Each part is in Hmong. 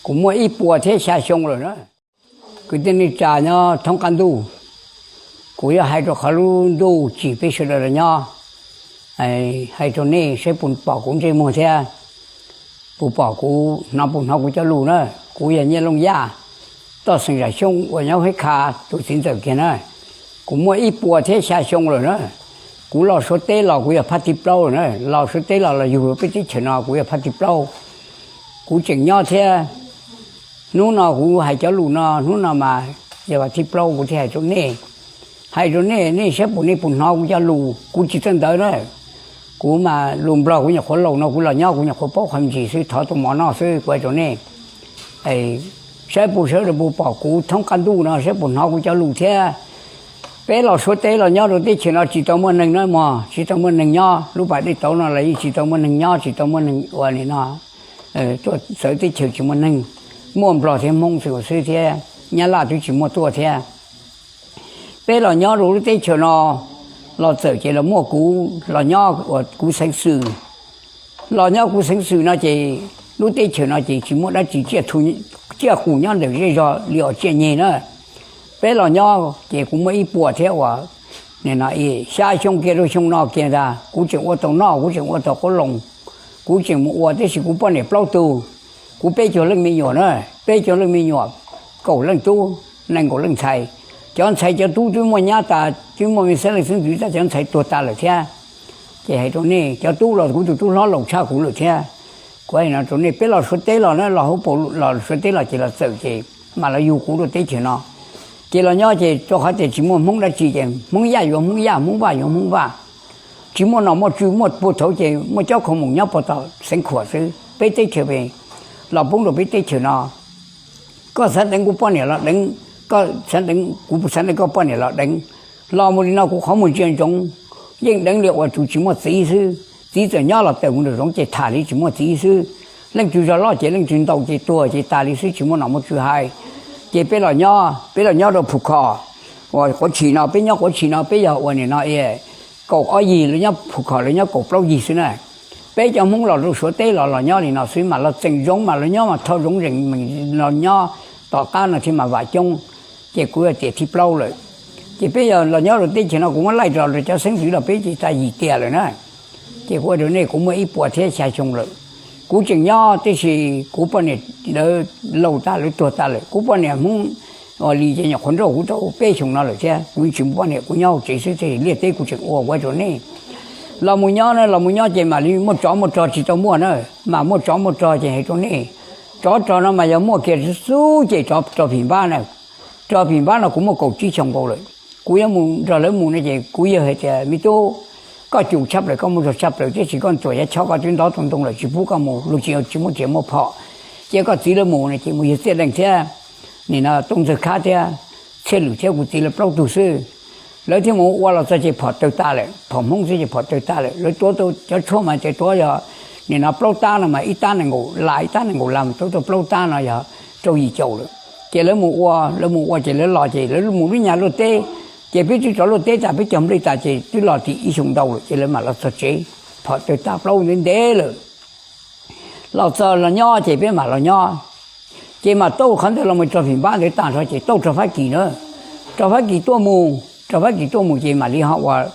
Kuv muaj ib puas thiab xya xyoo lawm na. Kwv tij neej tsa nyob thoob qab ntuj, kuv yuav hais rau qhov lub ntuj tsim peb sawv daws los nyob, hais rau nej saib puas pom kuv ntsej muag thiab puas pom kuv, hnov puas hnov kuv cov lus na. Kuv yog Nyiaj Looj Yaj, toj xeem Zam Xyooj uas nyob Hib Kha, tus txiv ntxawm kiag na. Kuv muaj ib puas thiab xya xyoo lawm na. Kuv los Suav teb los kuv yog phab thib plaub lawm na, los Suav teb los los yug peb teb chaws no kuv yog phab thib plaub. Kuv tseem nyob thiab. Hnub no kuv hais cov lus no, hnub no mas yog vas thib plaub kuv thiaj hais rau nej. Hais rau nej, nej saib puas nej puas hnov kuv cov lus, kuv tsis txawj ntawv na. Kuv mas lus Nplog kuv nyuam qhuav laus no kuv los nyob kuv nyuam qhuav paub qhov me ntsis xwb, thov tus mov noj xwb kuv hais rau nej. Saib puas sawv daws puas pom kuv thoob qab ntuj no, saib puas hnov kuv cov lus thiab. Peb los Suav teb los nyob rau teb chaws no tsis tau muaj neeg no mog, tsis tau muaj neeg nyob, lub pas dej tauv no los yeej tsis tau muaj neeg nyob, tsis tau muaj neeg ua li no. Tuaj txawv teb chaws tsis muaj neeg, muaj Nplog thiab Hmoob xwb thiab, Nyab Laj twb tsis muaj tuaj thiab. Peb los nyob rau lub teb chaws no, los txawm ces los muaj kuv los nyob uas kuv xeev xwm. Los nyob kuv xeev xwm no ces lub teb chaws no ces tsis muaj dab tsi, tsiaj qus nyob ntawm zej zog li os, tsiaj nyeg na. Peb los nyob ces kuv muaj ib puas thiab uas, nim no xya xyoo kiag rau xyoo no kiag ntag kuv tseem ua tau noj, kuv tseem ua tau qoob loo, kuv tseem mus ua, tiam sis kuv poj niam plaub tug, kuv peb caug leej me nyuam na, peb caug leej me nyuam, kaum leej tub, nees nkaum leej ntxhais. Cov ntxhais cov tub twb muaj nyab tas, twb muaj me xeeb leej xeeb ntxwv tas, cov ntxhais tuag tas lawm thiab. Ces hais rau nej, cov tub los kuv tus tub hlob laus tshaj kuv lawm thiab. Kuv hais no rau nej, peb los Suav teb los na, los hauv paus los Suav teb los ces los txawm ces mam los yug kuv rau teb chaws no. Ces los nyob ces rau qhov tias tsis muaj Hmoob dab tsi ces Hmoob Yaj yuav Hmoob Yaj, Hmoob Vaj yuav Hmoob Vaj. Tsis muaj nom muaj tswv, muaj puag thaum ub ces muaj cob kho moos nyob puag tom Xeev Khuam xwb, peb teb chaws pem los poob rau peb teb chaws no. Koj xav deev kuv poj niam los deev, koj xav deev, kuv xav deev koj poj niam los deev. Los mus li no kuv qhov muag ntsia ntsoov, yeej deev li uas tus tsis muaj txiv xwb. Txiv txawm nyob los tawm mus nraum zoov ces tham li tsis muaj txiv xwb. Leej twg zog loj ces leej twg ntaus ces tuag ces tas li xwb, tsis muaj nom muaj tswv hais. Ces peb los nyob, peb los nyob rau Phu Khos, uas Quav Tshis no, peb nyob Quav Tshis no peb yog ua nim no kaum ob yig, lawv nyob Phu Khos lawv nyob kaum plaub yig xwb na. Peb cov Hmoob los rau Suav teb los los nyob li no xwb mas los tseem zoo mas los nyob mas tho zoov zeem, los nyob tom qab no thiaj mas vam coob. Ces kuv yog tiam thib plaub lawm. Ces peb yog los nyob rau teb chaws no kuv muab laij rau cov xeeb ntxwv los peb ces tag yim tiam lawm na. Ces kuv ua rau nej, kuv muaj ib puas thiab xya xyoo lawm. Kuv tseem nyob tiam sis kuv poj niam lawv laus tas, lawv tuag tas lawm. Kuv poj niam Hmoob ua li ces nyuam qhuav nrauj kuv tau peb xyoos no lawm thiab, kuv tsis muaj poj niam, kuv nyob hauv tsev xwb thiaj liaj teb kuv tseem ua. Kuv hais rau nej, los mus nyob na, los mus nyob ces mam li muaj tsov muaj rog tsis tau muaj na, mas muaj tsov muaj rog ces hais rau nej, tsov rog no mas yog muaj kiag xub ces rog phim npab na. Rog phim npab no kuv muaj kaum tsib xyoos nkaus lawm. Kuv yuav mus nrog lawv mus no ces kuv yawg hais tias, me tub, koj cum tshaj plaws, koj muaj zog tshaj plaws, tiam sis koj ntxuam yav chob koj twb ntov tau ntoo lawm, tsis pub koj mus, luag tsis, tsis muaj riam muaj phom. Ces koj txiv lawv mus no ces mus yawg Txiaj Deej thiab, nim no Tooj Ntxawg Khab thiab, Txhiaj Lwm thiab kuv txiv lawv plaub tug xwb. Lawv thiaj mus ua los txog ces phom tawg tas lawm, phom Hmoob xwb ces phom tawg tas lawm. Lawv tuav tau cov tshuaj mas ces tuav yog nim no plaub tab no mas ib tab nees nkaum las, ib tab nees nkaum las, mas tuav tau plaub tab no yog rau yim caum lawm. Ces lawv mus ua, lawv mus ua ces lawv los ces lawv mus lub nyag luaj teb, ces peb twb rov luaj teb tas, peb cog nplej tas ces twb los tim ib xyoos ntau lawm ces lawv mam los txog tsev, phom tawg tag plaub ntev ntev lawm. Los txog los nyob ces peb mam los nyob. Ces mam tau qhov ntawd los mus rog phim npab ntawd tag nrho ces tau rog Fab Kis na. Rog Fab Kis tuaj mus, rog Fab Kis tuaj mus ces mam li ho ua,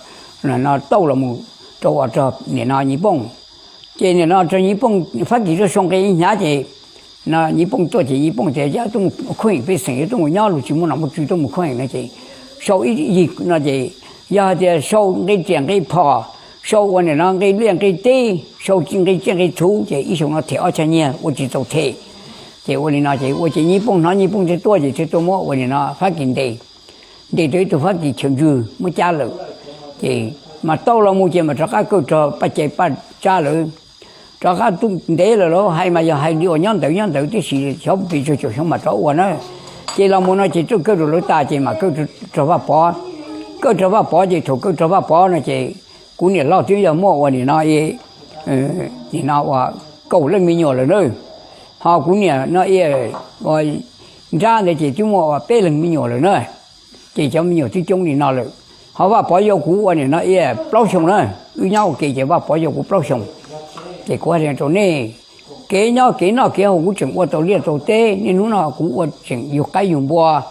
no tau los mus rau ua rog nim no Nyiv Pooj. Ces nim no rog Nyiv Pooj, Fab Kis tuaj sau nqe hnyav ces no Nyiv Pooj tuaj ces Nyiv Pooj tias yog tuaj mus khueem pej xeem, yog tuaj mus nyob luag tsis muaj nom muaj tswv tuaj mus khueem no ces sau ib yig no ces yog hais tias sau nqe riam nqe phom, sau ua nim no nqe liaj nqe teb, sau nqe tsiaj nqe txhu ces ib xyoos no them ob chaj nyiaj ua tsis txaus them. Ces ua li no ces ua ces Nyiv Pooj hnov, Nyiv Pooj thiaj tuaj ces thiaj tuaj muab ua nim no Fab Kis ntes, ntes tau ib tug Fab Kis chaw ntswg muab cab lawm. Ces mas tau los mus ces mas rov qab kaw rog Paj Cai Paj Tsab lawm. Rov qab tuaj ntev lawm los hais mas yog hais li uas nyob ntawd nyob ntawd tib si, xyov pes tsawg caum xyoo mas rov ua na. Ces los mus no ces tuaj kaw rau lawv tas ces mam kaw rog Vaj Pov. Kaw rog Vaj Pov ces thaum kaw rog Vaj Pov no ces kuv niam loj twb yog muaj ua nim no, nim no ua kaum leej me nyuam lawm na. Ho kuv niam no ua nrab ntawd ces twb muaj ua peb leeg me nyuam lawm na. Ces cov me nyuam twb coob li no lawm. Ho Vaj Pov yau kuv ua nim no ib plaub xyoos na, wb nyob ua ke ces Vaj Pov yau kuv plaub xyoos. Ces kuv hais rau nej, Kev nyob kev noj kev haus kuv tseem ua tau liaj tau teb, niaj hnub no kuv ua tseem yug qaib yug npua,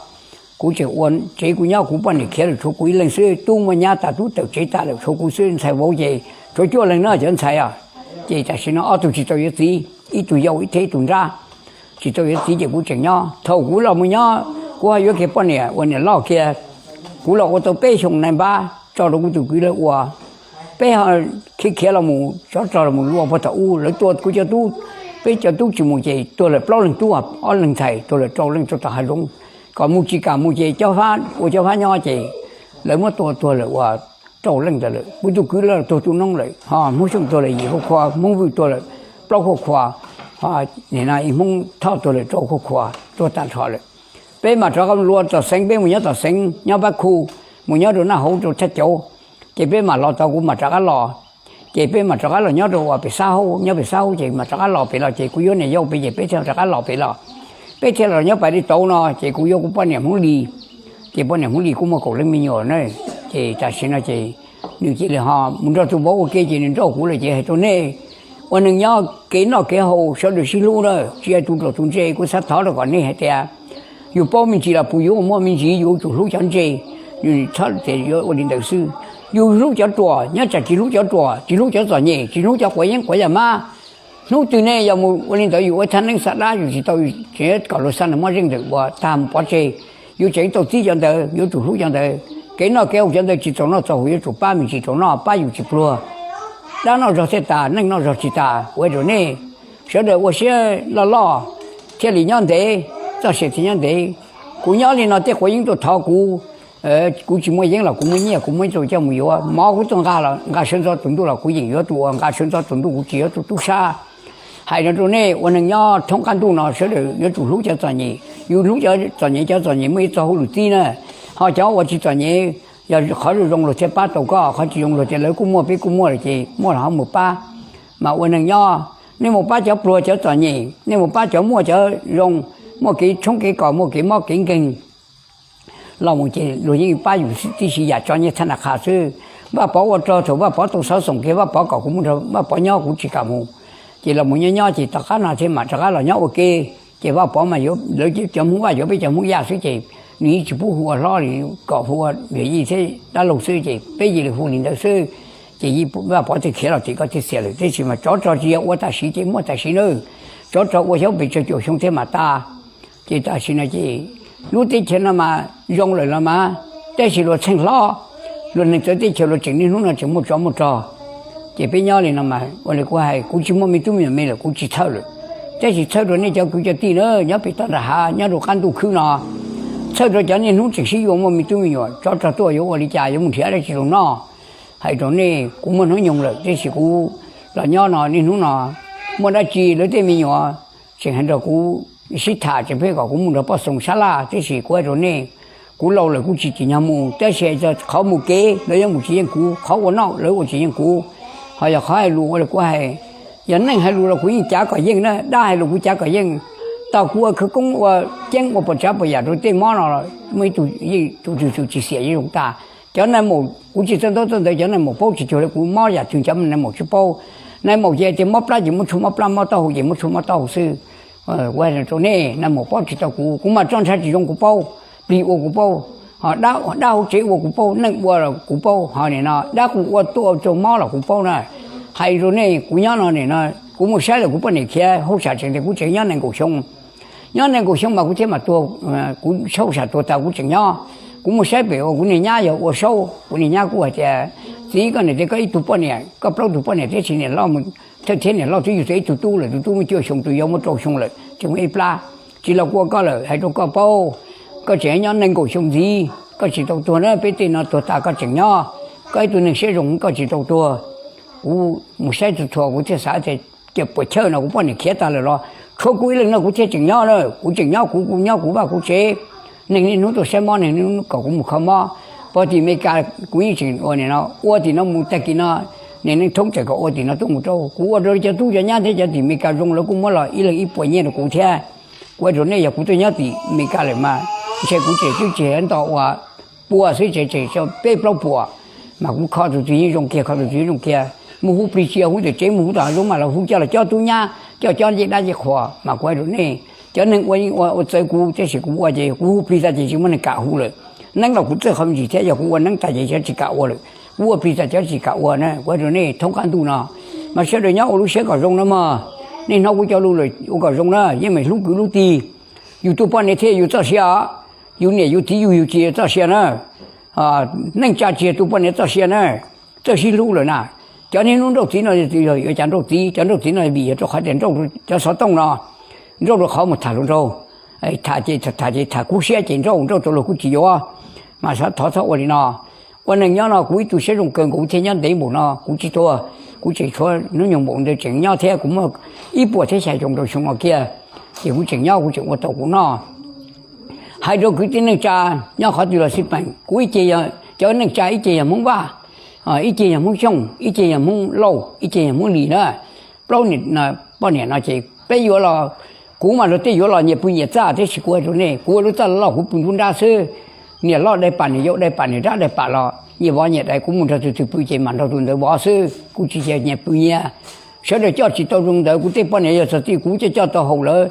kuv tseem ua tsev kuv nyob, kuv poj niam khiav lawm tshuav kuv ib leeg xwb, tub muaj nyab tas tub tawm tsev tas lawm tshuav kuv xwb, ntxhais vauv ces tshuav cuaj leeg no cov ntxhais os. Ces tam sim no ob tug tsis tau yuav txiv, ib tug yau ib thiab ib tug nrab, tsis tau yuav txiv ces kuv tseem nyob. Thaum kuv los mus nyob kuv ho yuav kiag poj niam ua niam loj kiag, kuv los ua tau peb xyoo nai npab tso rau kuv tus kwv lawv ua. Peb ho khiav khiav los mus tsov rog los mus lua puag tom ub, lawv tua kuv cov tub, peb cov tub tsis mus ces tuag lawm plaub leeg tub, ob leeg ntxhais tuag lawm rau leej rau tom hav zoov, kom mus tsis kam mus ces cob fab ua cob fab nyob ces lawv muab tua tuag lawm ua rau leej ntawd lawm. Kuv tus kwv lawv tuag tu noob lawm, ho Hmoob Xyooj tuag lawm yim huj khua, Hmoob Vwj tuag lawm plaub huj khua, ho nim no ib Hmoob Thoj tuag lawm rau huj khua, tuag tag nrho lawm. Peb mam rov lua tom Xeev, peb mus nyob tom Xeev, nyob Pab Khu, mus nyob rau Naj Hauv rau Thaj Cauv, ces peb mam los tod kuv mam rov qab los. Ces peb mam rov qab los nyob rau uas pem Xab Haub, nyob pem Xab Haub ces mam rov qab los pem los ces kuv yuav niam yau pem ces peb thiaj rov qab los pem los. Peb thiaj los nyob Pas Dej Tauv no ces kuv yuav kuv poj niam Hmoob Lis, ces poj niam Hmoob Lis kuj muaj kaum leej me nyuam na. Ces tam sim no ces nws cia li ho mus nrog tus vauv ua ke ces nws nrauj kuv lawm ces hais rau nej, ua neeg nyob kev noj kev haus sawv daws sib hlub na, tsis yog tus ruam tus ntse. Kuv xav thov rau kom nej hais tias yus paub me ntsis los puas yuav muaj me ntsis, yus yuav tsum hlub cov ntse, yus txhob tias yuav ua li ntawd xwb. Yus hlub cov ruam, nyob tsam tsis hlub cov ruam, tsis hlub cov txom nyem, tsis hlub cov quav yeeb quav yam mab. Hnub twg nej yog mus ua li ntawd yus ua thaj neeb xa dab yus tsis tau, tseem kom luag xa nws muaj zeej ntawm ua tag mus pov tseg. Yus tseem tau txib cov ntawd, yuav tsum hlub cov ntawd. Kev noj kev haus cov ntawd tsis txaus noj txaus haus yuav tsum pab me ntsis rau noj, pab yus tsis pluag. Dab noj zog thiaj tas, neej noj zog tsis tas. Ua rau nej sawv daws ua siab loj loj thiaj li nyob ntev, txoj sia thiaj nyob ntev. Kuv nyob li no tej quav yeeb tuaj thov kuv, kuv tsis muaj yeeb los kuv muaj nyiaj, kuv muaj ib tug coj mus yuav. Mov kuv tuaj nqa los nqa sawv ntxov tus ntuj los kuv yeem yuav tus ua nqa sawv ntxov tus ntuj, kuv tsis yuav tus tub sab. Hais no rau nej ua neeg nyob thoob qab ntuj no sawv daws yuav tsum hlub cov txom nyem. Yus hlub cov txom nyem, cov txom nyem muaj ib txoj hauj lwm txib na. Ho cov uas tsis txom nyem, yog qhov zoo luag thiaj pab tau koj, qhov tsis zoo luag tias lawv kuj muaj peb kuj muaj lawm ces muaj los ho mus pab. Mas ua neeg nyob nej mus pab cov pluag cov txom nyem, nej mus pab cov muaj cov zoo, muaj kev tshoob kev kos, muaj kev mob kev nkeeg los mus ces luag yeej pab yus tib si yam tso nyiaj thab na qha xwb. Vaj Pov ua rog thaum Vaj Pov tau xov xoom kiag Vaj Pov kom kuv mus nrog Vaj Pov nyob kuv tsis kam mus. Ces los mus nyob nyob ces tom qab no thiaj mam rov qab los nyob ua ke. Ces Vaj Pov mas lawv cov Hmoob Vaj yuav peb cov Hmoob Yaj xwb ces nws yeej tsis pub hu ua hlob li, kom hu ua yawm yij thiab dab laug xwb ces peb cia li hu li ntawd xwb. Ces Vaj Pov thiaj khiav los tim koj thiaj xiam lawm, tab sis mas tsov rog tsis yog ua tam sim ces muaj tam sim na, tsov rog ua xyov pes tsawg caum xyoo thiaj mam tas. Ces tam sim no ces lub teb chaws no mas zoo lawm los mas, tab sis luag txheej hlob, luag neeg txawv teb chaws luag tseem niaj hnub no tseem muaj tsov muaj rog. Ces peb nyob li no mas ua li kuv hais, kuv tsis muaj me tub me nyuam me lawm kuv tsis txhawj lawm. Tab sis txhawj rau nej cov kwv cov tij na nyob pem toj nram hav nyob rau qab ntuj khwb no, txhawj rau cov niaj hnub tseem sib yuav muaj me tub me nyuam, tsov rog tuaj yuav ua li cas, yuav mus nrhiav dab tsi los noj. Hais rau nej, kuv muaj hnub nyoog lawm tab sis kuv los nyob no niaj hnub no muaj dab tsi lawv tej me nyuam tseem hais nrog kuv sib tham, tseem pheej kom kuv mus nrog poj xoo sab laj, tab sis kuv hais rau nej, kuv laus lawm kuv tsis tsim nyog mus, tab sis qhov mus kev lawv yuav mus tsis yeej kuv, qhov ua noj lawv ua tsis yeej kuv. Ho yog qhov hais lus ua li kuv hais, yog neeg hais lus los kuv yeej cav kom yeej na, dab hais lus kuv cav kom yeej. Tau kuv ua khawv koob ua ceeb ua puas tsav puas yam rau tej mob no, muaj ib tug yeej tus twg tsis xiam yeej zoo tag. Cov nai maum kuv tsis txawj ntaub txawj ntawv, cov nai maum paub tsis cuag li kuv, mob yam twg cov nai maum tsis paub. Nai maum ces tias mob plab ces muab tshuaj mob plab, mob taub hau ces muab tshuaj mob taub hau xwb. Kuv hais rau nej, nai maum paub tsis tau kuv, kuv mas roj ntsha tsis zoo kuv paub, plig ua kuv paub, ho dab hauv tsev ua kuv paub, neeg ua los kuv paub, ho nim no dab kuv ua tuaj rau mob los kuv paub na. Hais rau nej, kuv nyob no nim no kuv mus saib lawm kuv poj niam khiav hauj sam tseem tias kuv tseem nyob nees nkaum xyoo. Nyob nees nkaum xyoo mas kuv thiaj mam tuag, kuv hauj sam tuag tas kuv tseem nyob. Kuv mus saib pem uas kuv niag nyab yog ua saub, kuv niag nyab kuj hais tias, txiv, koj niam tias koj ib tug poj niam, koj plaub tug poj niam, tab sis niam loj mus thawj thiab niam loj twb yug tau ib tug tub lawm, tus tub muaj cuaj xyoo, tus yau muaj rau xyoo lawm, tseem muaj ib plab. Tsis los kuv ua koj lawm, hais rau koj paub, koj tseem nyob nees nkaum xyoo ntxiv koj tsis tau tuag na, peb tej no tuag tas koj tseem nyob, koj ib tug neeg siab zoo koj tsis tau tuag. Kuv mus saib txhua txhua kuv thiaj xav tias, ces puas chawj no kuv poj niam khiav tag lawm los tshuav kuv ib leeg no kuv thiaj tseem nyob na, kuv tseem nyob kuv, kuv nyob kuv vaj kuv tsev. Neeg niaj hnub tuaj saib mob, neeg niaj hnub kom kuv mus kho mob. Pog tim Amelikas kuv yeej tseem ua nim no, ua tim no mus tag kis no, niag neej thoob tseem kom ua tim no tuaj mus rau kuv, ua rau cov tub cov nyab thiab cov tim Amelikas zoo lawv kuj muab los ib leeg ib puas nyiaj rau kuv thiab. Kuv hais rau nej, yog kuv tuaj nyob tim Amelikas lawm mas ntshe kuv tseem twb tsis nto ua pua xwb, tseem tseem peb plaub puas, mas kuv kho tus twg yeej zoo kiag, kho tus twg yeej zoo kiag. mus hu plig tsis yog hu tom tsev, mus hu tom hav zoov mas los hu coj los cob tub nyab, coj cob ncej dab ncej qhua. Mas kuv hais rau nej, cov neeg ua ua txawv kuv, tab sis kuv ua ces kuv hu plig tas ces tsis muaj neeg kam hu lawm. Neeb los kuv txawj qhov me ntsis thiab, yog kuv ua neeb tas ces cov tsis kam ua lawm. Kuv ua plig tas cov tsis kam ua na. Kuv hais rau nej thoob qab ntuj no, mas sawv daws nyob ua lub siab kom zoo na mog. Nej hnov kuv cov lus lawm ua kom zoo na, yeej meem hlub kwv hlub tij. Yus tus poj niam thiaj yus txoj sia, yus niam yus txiv yug yus tsis yog txoj sia na. Neej tsa tsis yog tus poj niam txoj sia na, txawj sib hlub lawm na. Cov niaj hnub nrauj txiv no yog yuav cas nrauj txiv, cov nrauj txiv no vim yog rau qhov tias nrauj cov xov tooj no, nrauj rau qhov mus tham hluas nraug, tham ces tham ces tham kub siab ces nrauj, nrauj rau luag kuj tsis yuav. Mas thov txhob ua li no. Ua neeg nyob no kuv ib tug siab zoo kawg nkaus thiaj nyob ntev npaum no, kuv tsis tuag, kuv tseem tshuav hnub nyoog npaum ntawd tseem nyob thiab, kuv muaj ib puas thiab xya xyoo rau xyoo no kiag, ces kuv tseem nyob kuv tseem ua tau kuv noj. Hais rau kwv tij neej tsa nyob qhov twg los xij peem, kuv ib ce, cov neej tsa ib ce yog Hmoob Vaj, ib ce yog Hmoob Xyooj, ib ce yog Hmoob Lauj, ib ce yog Hmoob Lis na. Plaub poj niam no ces peb yuav los, kuv mas luag tej yuav los nyias pw nyias txaj, tab sis kuv hais rau nej, kuv ua lub txaj loj kuv pw nruab nrab xwb. Niam loj dai pam, niam yau dai pam, niam nrab dai pam los nyias vov nyias dai, kuv mus nrog tus twg pw ces mam nrog tus ntawd vov xwb, kuv tsis cia nyias pw nyias. Sawv daws coj tsis tau zoo ntawd, kuv tej poj niam yog txog tij kuv coj coj tau haus lawm.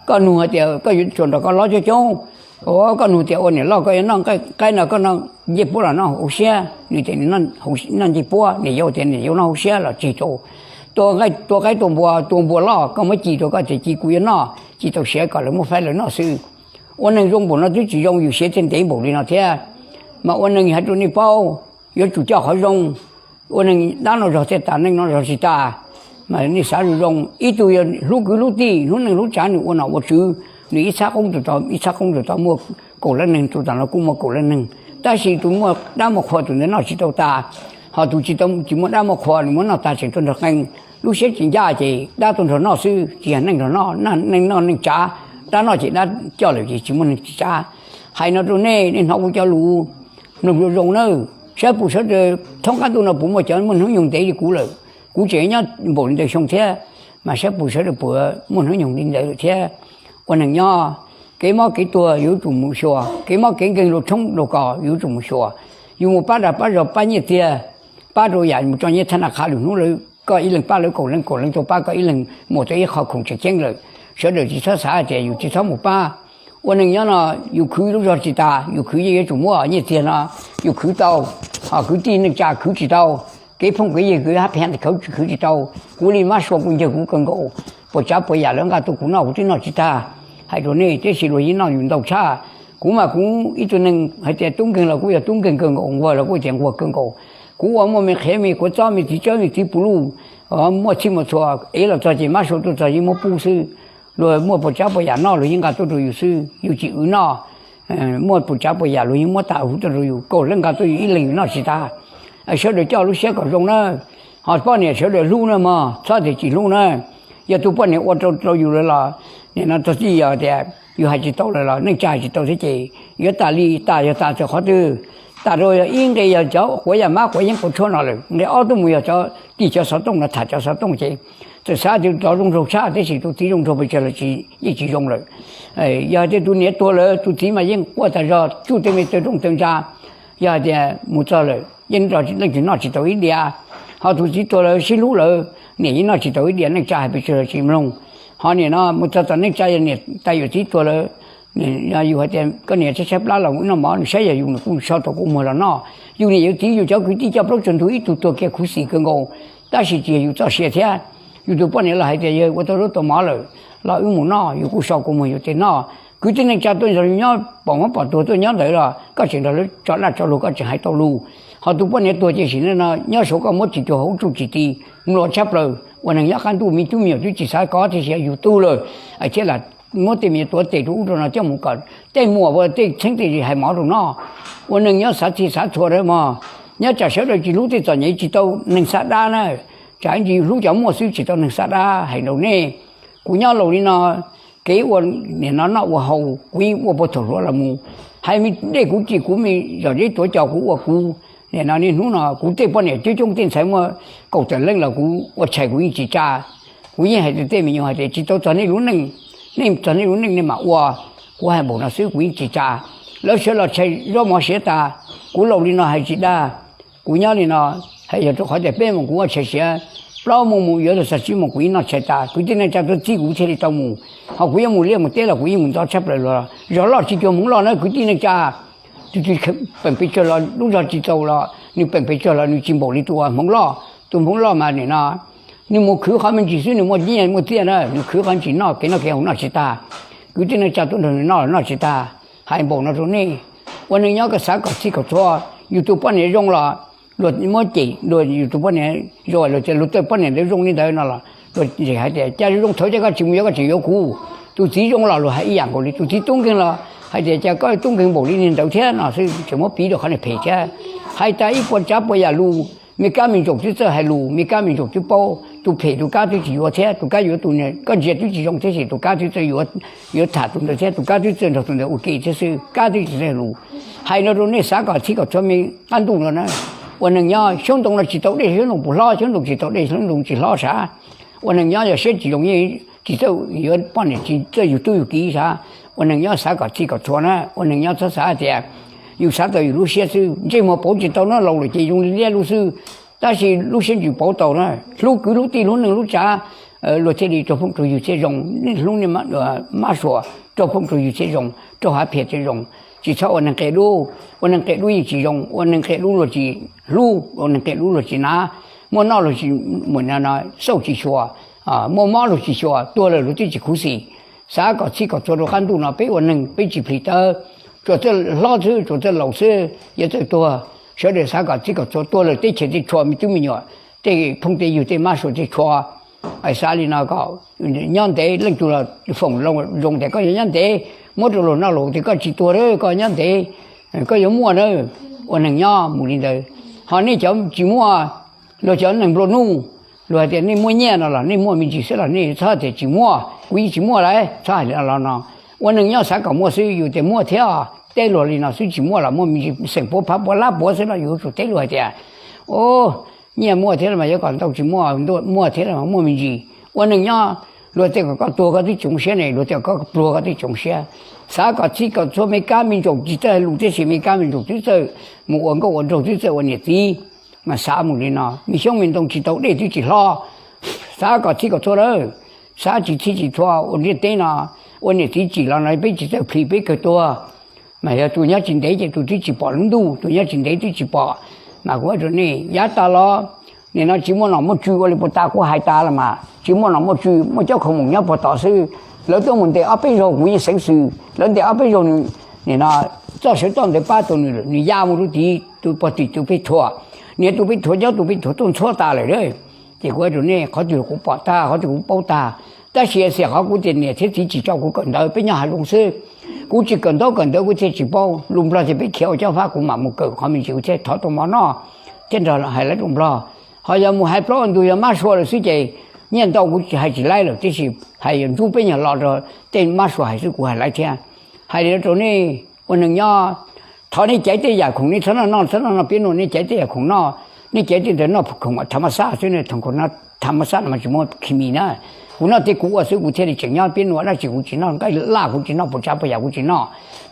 Koj nug hais tias koj yuav tsum nrog koj hlob coob coob, koj nug tias ua niam loj koj yuav noj qaib no koj noj ncej puab los noj hauv siab, nws tias noj ncej puab, niam yau tias niam yau noj hauv siab los tseg rau. Tua qaib tua npua, tua npua loj koj muab ci rau koj tias ci kuv yuav noj, ci tau siav kom lawv muab faib lawv noj xwb. Ua neeg zoo npaum no twb tsis zoo, yus siav thiaj ntev npaum li no thiab. Mas ua neeg hais rau nej paub, yuav tsum coj qhov zoo. Ua neeg dab no zog thiaj tas, neej no zog tsis tas. Mas nej xav zoo zoo, ib tug yog hlub kwv hlub tij, hlub neej hlub tsav, nws ua nom ua tswv, nws ib txhab qoob tus tod ib txhab qoob tus tod muaj kaum leej neeg, tus tom no kuj muaj kaum leej neeg. Tab sis tus muaj dab muaj qhua tus ntawd noj tsis tau tas, ho tus tsis tau, tsis muaj dab muaj qhua nws muab noj tas tseem tuaj nrog qee. Lub siab tsis ncaj ces dab tuaj nrog noj xwb, tsis yog neej nrog noj, neej noj neej tsav, dab noj ces dab coj lawm ces tsis muaj neeg tsis tsav. Hais no rau nej, nej hnov kuv cov lus, mloog zoo zoo nawb. Saib puas sawv daws thoob qab ntuj no puas muaj cov muaj hnub nyoog ntev li kuv lawm. Kuv tseem nyob npaum li ntawd xyoo thiab, mas saib puas sawv daws puas muaj hnub nyoog li ntawd lawm thiab. Ua neeg nyob, kev mob kev tuag yuav tsum mus xyuas, kev mob kev nkeeg luag tshoob luag kos yuav tsum mus xyuas. Yus mus pab dag pab zog pab nyiaj txiag, pab rau yam mus tso nyiaj thab na qha lwm hnub lawm, koj ib leeg pab lawv kaum leej, kaum leej tuaj pab koj ib leeg, mus tau ib qho khoom tseem ceeb lawm. Sawv daws tsis txhob xav tias yus tsis txhob mus pab. Ua neeg nyob no, yus khwv lub zog tsis tas, yus khwv yeej yuav tsum muaj nyiaj txiag no, yus khwv tau, ho kwv tij neej tsa khwv tsis tau, kev phooj kev ywg kwv hab pheev khwv tsis tau. Kuv li mab sua kuj ncawg kuv kawg nkaus, puas tsav puas yam lawv nqa tuaj kuv noj kuv twb noj tsis tag. Hais rau nej, tiam sis luag yeej noj yus ntau tshaj. Kuv mas kuv ib tug neeg hais tias tub nkeeg los kuj yog tub nkeeg kawg nkaus, nquag los kuj tias nquag kawg nkaus. Kuv ua muaj me qhiav me kuav txob me txiv tsawb me txiv puv luj, muaj txhij muaj txhua, ev los txog ces mab sua tuaj txog yeej muab pub xwb. Luag muaj puas tsav puas yam noj luag yeej nqa tuaj rau yus xwb, yus tsis wv noj. Muaj puas tsav puas yam luag yeej muab tas huv tuaj rau yus, kaum leej nqa tuaj yus ib leeg yus noj tsis tag. Sawv daws coj lub siab kom zoo na, ho poj niam sawv daws hlub na mog, txhob tias tsis hlub na. Yog tus poj niam ua rau rau yus lawm los, nim no txog txij yog tias yus hais tsis tau lawm los neej tsa hais tsis tau thiab ces yuav tas li tas yog tas txog qhov twg? Tas rau yog ib nqe yog cov quav yam mab quav yeeb quav tshuab no lawm, nqe ob tuaj mus yog cov tij cov xov tooj no tham cov xov tooj ces txawm xav tias rov zoo nraug tshaj, tiam sis tus txiv zoo nraug pes tsawg los tsis, yeej tsis zoo lawm. Yog tias tus niam tuag lawm tus txiv mas yeej quaj tas zog tsuj tej me taw rooj taw ntsa. Yog hais tias mus txog lawm yeej leej twg noj tsis tau ib diav. Ho tus txiv tuag lawm sib hlub lawm, niam yeej noj tsis tau ib diav, neej tsa hais pes tsawg los tsis mloog. Ho nim no mus txog tom neej tsa yog niam tais yawm txiv tuag lawm, yus hais tias koj niam tshaib tshaib plab los noj mov, nws saib yog yus nws kuj so tau kua muag los noj. Yus niam yus txiv yus cov kwv tij coj plaub txog ntug ib tug tuag kiag khuv xim kawg nkaus, tab sis tsis yog yus txoj sia thiab. Yus tus poj niam los hais tias yawg ua tau zaub tau mov lawm los wb mus noj, yus kuj so kua muag yus tes noj. Kwv tij neej tsa tuaj nrog yus nyob pom muab pom tuag tuaj nyob ntawd los koj tseem nrog lawv tso daj tso lug, koj tseem hais tau lus. Ho tus poj niam tuag ces sim neej no nyob saum koj muab tsis cuag hauv tsuj tsis ti, mluas tshaj plaws. Ua neeg nyob qab ntuj me tub me nyuam twb tsis xav kov, tiam sis yog yus tug lawm thiab lam muab tej me nyuam tuav tes rau ub rau no coj mus kom tej muam ua tej txheeb tej ze hais mov rau noj. Ua neeg nyob xav txhij xav txhua rawv mog. Nyob tsam sawv daws tsis hlub tej txom nyem tsis tau neeg xa dab na, tsam ntsis yus hlub cov muaj xwb tsis tau neeg xa dab. Hais rau nej, kuv nyob laus li no, kev ua nim no noj ua haus kuv yeej ua puag thaum hluav los mus. Hais me dej kuv cim kuv me zom zeb tuav cos kuv ua kuv. Nim no niaj hnub no kuv tej poj niam coob coob tej ntxhais muaj kaum tawm leej los kuv ua tshais kuv yeej tsis tsa. Kuv yeej hais tias tej me nyuam hais tias tsis tau txog nej lub neej, nej txog nej lub neej nej mam ua. Kuv hais npaum no xwb kuv yeej tsis tsa. Lawv sawv los tshais zaub mov siav tas, kuv laus li no hais tsis dag. Kuv nyob li no, Hais yog rau qhov tias peb mus kuv ua tshais siav, plaub moos mus yuav tau xya tsib moos kuv yeej noj tshais tas, kwv tij neej tsa tuaj txib kuv thiaj li tau mus. Ho kuv yuav mus liaj mus teb los kuv yeej mus ntxov tshaj plaws los, zog loj tsis cuag hmoov loj na kwv tij neej tsa. Tus tsis peem pes tsawg los lub zog tsis txaus los nws peem pes tsawg los nws tsis npaum li tus uas hmoov loj. Tus hmoov loj mas nim no nws mus khwv qhov me ntsis xwb nws muaj nyiaj muaj txiaj na, nws khwv qhov ntsis noj kev noj kev haus noj tsis tag. Kwv tij neej tsa tuaj nrog nws noj los noj tsis tag. Hais npaum no rau nej, ua neeg nyob koj xav kom txhij kom txhua, yus tus poj niam zoo los luag muab cem, luag yus tus poj niam zoo luag tias luag tej poj niam ntawd zoo li ntawd no los luag hais tias cas zoo thawv cas koj tsis mus yuav koj tseem yuav kuv. Tus txiv zoo los luag hais ib yam nkaus li, tus txiv tub nkeeg los hais tias cas koj tub nkeeg npaum li niag ntawd thiab no xwb, tseem muab piv rau qhov niag phem thiab. Hais tas ib puas tsav puas yam lus, me kab me ntsaum twb txawj hais lus, me kab me ntsaum twb paub, tus phem tus kab twb tsis yuav thiab, tus kab yuav tus niag koj ntsia twb tsis zoo thiab sis tus kab twb txawj yuav, yuav tham tus ntawd thiab, tus kab twb txawj nrog tus ntawd ua ke thiab xwb, kab twb tsis txawj hais lus. Hais no rau nej xav kom txhij kom txhua me qab ntuj no na. Ua neeg nyob xyoob ntoo no tsis tau dej xyoob ntoo puas hlob, xyoob ntoo tsis tau dej xyoob ntoo tsis hlob sav. Ua neeg nyob yog siab tsis zoo yeej tsis txawj yuav poj niam tsis txawj yug tub yug kiv sav. Ua neeg nyob xav kom txhij kom txhua na, ua neeg nyob txhob xav tias yus xav tau yus lub siab xwb, ntsej muag pauv tsis tau na, laus lawm ces zoo li liab lub xwb. Tab sis lub siab ntsws pauv tau na, hlub kwv hlub tij hlub neej hlub tsav, luag thiaj li raug phooj raug ywg thiaj zoo, nej hlub nej mab suas raug phooj raug ywg thiaj zoo, raug hav phiaj thiaj zoo. Tsis txhob ua neeg qia dub, ua neeg qia dub yeej tsis zoo, ua neeg qia dub luag tsis hlub, ua neeg qia dub luag tsis nav, muaj noj luag tsis, xauj tsis xyuas, muaj mob luag tsis xyuas, tuag lawm luag twb tsis khuv xim. Xav kom txhij kom txhua rau qab ntuj no peb ua neeg peb tsis plhis tawb, tsuas txawj hlob xwb, tsuas txawj laus xwb, yuav txawj tuag. Sawv daws xav kom txhij kom txhua, tuag lawm teb chaws tej tshua me tub me nyuam, tej phooj tej ywg tej mab suav tej tshua. Xav li no kom nyob ntev, leej twg los foom zoo tias koj yuav nyob ntev, muab rau luag noj luag tias koj tsis tuag a, koj nyob ntev, koj yuav muaj na. Ua neeg nyob mus li ntawd, ho nej cov tsis muaj, luag cov neeg nplua nuj, luag hais tias nej muaj nyiaj no los nej muaj me ntsis xwb los nej txhob tias tsis muaj, kuv yeej tsis muaj lawm, txhob hais li no. Ua neeg nyob xav kom muaj xwb, yus tias muaj thiab, teb luag li no xwb, tsis muaj los muaj me ntsis xeem puav phav puav lab puav xwb no, yus yuav tsum teb luag hais tias, o, nyiaj muaj thiab mas yuav kom ntau tsis muaj, muaj thiab mas muaj me ntsis. Ua neeg nyob, luag tej kom koj tuag koj twb tsis zoo siab ne, luag tej kom koj pluag koj twb tsis zoo siab. Xav kom txhij kom txhua me kab me ntsaum tsis txawj hais lus tiam sis me kab me ntsaum twb txawj mus ua nkauj ua nraug twb txawj ua niam txiv, mas xav mus li no, me xyoob me ntoo tsis tau dej twb tsis hlob. Xav kom txhij kom txhua lawm, xav tsis txhij tsis txhua ua ntiaj teb no, ua niam txiv tsim los no peb tsis txawj plhis peb kawg tuag. Mas yog tus nyob tsis ntev ces tus twb tsis pom lub ntuj, tus nyob tsis ntev twb tsis pom. Mas kuv hais rau nej yav tas los, nim no tsis muaj nom muaj tswv ua li puag ta kuv hais tas los mas tsis muaj nom muaj tswv, muaj cov khoom moos nyob puag tod xwb. Lawv tuaj mus ntes ob peb zaug kuv yeej xeev xwm, lawv ntes ob peb zaug nws, nim no txoj sawv txoj ntawd pab tau nws, nws ya mus rau tid tus pog tim tus peb thuam, niam tus peb thuam nyob tus peb thuam tuaj ntxhuab tas lawm. Ces kuv hais rau nej qhov twg kuv pom tag, qhov twg kuv paub tag. Tab sis xiam qhov kuv tias niam thiab txiv tsis tso kuv kawm ntawv, peb nyob hav zoov xwb. Kuv tsis kawm ntaub kawm ntawv kuv thiaj tsis paub. Lus Nplog tias peb khiav ua cov fab kuv mam mus kawm qhov me ntsis kuv thiaj thov tau mov noj thiab nrog hais lawv rau Nplog. Ho yog mus hais plaub ntug yog mab sua lawm xwb ces nyiaj ntau kuv hais tsis laib lawm, tiam sis hais yog ntsub peb nyuag lo rau tej mab sua hais xwb kuv hais laib thiab. Hais li rau nej ua neeg nyob, thov nej caiv tej yam khoom nej txhob noj noj txhob noj noj piab nua, nej caiv tej yam khoom noj, nej caiv tej ntawd noj khoom tham ma xaj xwb, tham ma xaj no mas tsis muaj khi mis na. Kuv noj tej kuv ua xwb kuv thiaj li tseem nyob, piab nua dab tsi kuv tsis noj, nqaij laj kuv tsis noj, puas tsav puas yam kuv tsis noj.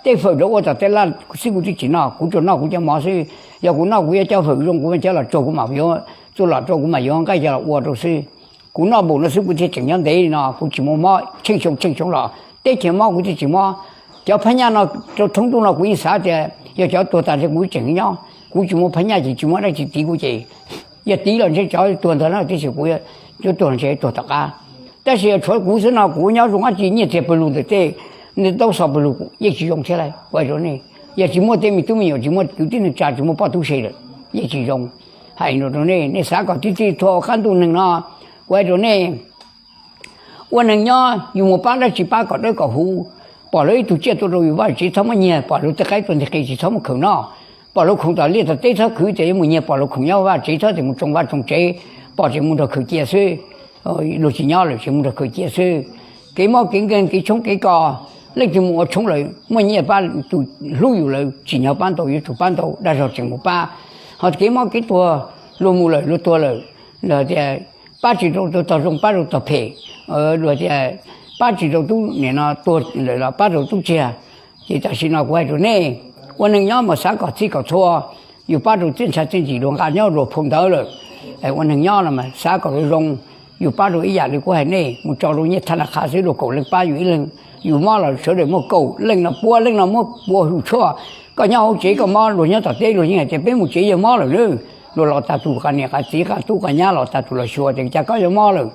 Tej fawm rau ua tom tej laj xwb kuv twb tsis noj, kuv tsuas noj kuv cov mov xwb. Yog kuv noj kuv yuav cov fawm zoo kuv cov los tsuag kuv mam yuav, txuj lom rau kuv mam yuav nqaij coj los ua rau xwb. Kuv noj npaum no xwb kuv thiaj tseem nyob ntev li no, kuv tsis muaj mob tsheej xyoo tsheej xyoo los teb chaws mob kuv thiaj tsis mob. Cov phab nyaj no rau thoob ntuj no kuv yeej xav tias yog cov tuag tas thiab kuv tseem nyob, kuv tsis muaj phab nyaj ces tsis muaj dab tsi tiv kuv ces yog tiv los ntshe tsov tuag ntag na, tiam sis kuv yuav tuag los ntshe tuag tom qab. Tab sis yog tshuav kuv xwb no kuv nyob zoo dab tsi, nyiaj txiag pawg lug ntawm tej ntaub xov pawg lug yeej tsis zoo thiab lauj. Kuv hais rau nej, yog tsis muaj tej me tub me nyuam, tsis muaj kwv tij neej tsa, tsis muaj poj tub se lawm yeej tsis zoo. Hais rau nej, nej xav kom txhij txhua qab ntuj neeg no, kuv hais rau nej, ua neeg nyob yus mus pab dab tsi pab kom dawb kom huv. Pom lawv ib tug tsiaj tuaj rau yus vaj tsev txhob muab nyiag, pom lawv tej qaib tuaj nteg qe tsis txhob muab khaws noj, pom lawv khoom tom liaj tom teb txhob khwv tias yuav mus nyiag, pom lawv khoom nyob vaj tsev txhob tias mus tsoo vaj tsoo tsev, pom tseem mus nrog khaws cia xwb. Luag tsis nyob lawm tseem mus nrog khaws cia xwb. Kev mob kev nkeeg kev tshoob kev kos, leej twg mus ua tshoob lawm muaj nyiaj pab, tus hlub yus lawv tsim nyog pab ntau yuav tsum pab ntau, dag zog tseem mus pab. Ho kev mob kev tuag, luag mus lawm luag tuag lawm, luag tias pab tsis rau tus tog zoo pab rau tog phem, luag tias pab tsis rau tub nim no tuag lawm los pab rau tub tsiag. Ces tam sim no kuv hais rau nej, ua neeg nyob mas xav kom txhij kom txhua, yus pab rau txiaj ntsha txiaj ntsig dua nqa nyob dua phau ntawv lawm. Ua neeg nyob no mas xav kom zoo zoo, yus pab rau ib yam li kuv hais nej, mus tso rau nyiaj thaj na qha xwb, luag kaum leej pab yus ib leeg. Yus mob los sawv daws muaj kaum leej no, pua leej no muab pua hu tshuaj. Koj nyob hauv tsev koj mob, luag nyob tom teb luag yeej hais tias peb mus tsev yawg mob lawm na. Luag los tag tus, qas niam qas txiv qas tub qas nyab los tag tus los xyuas tias cas koj yuav mob lawm.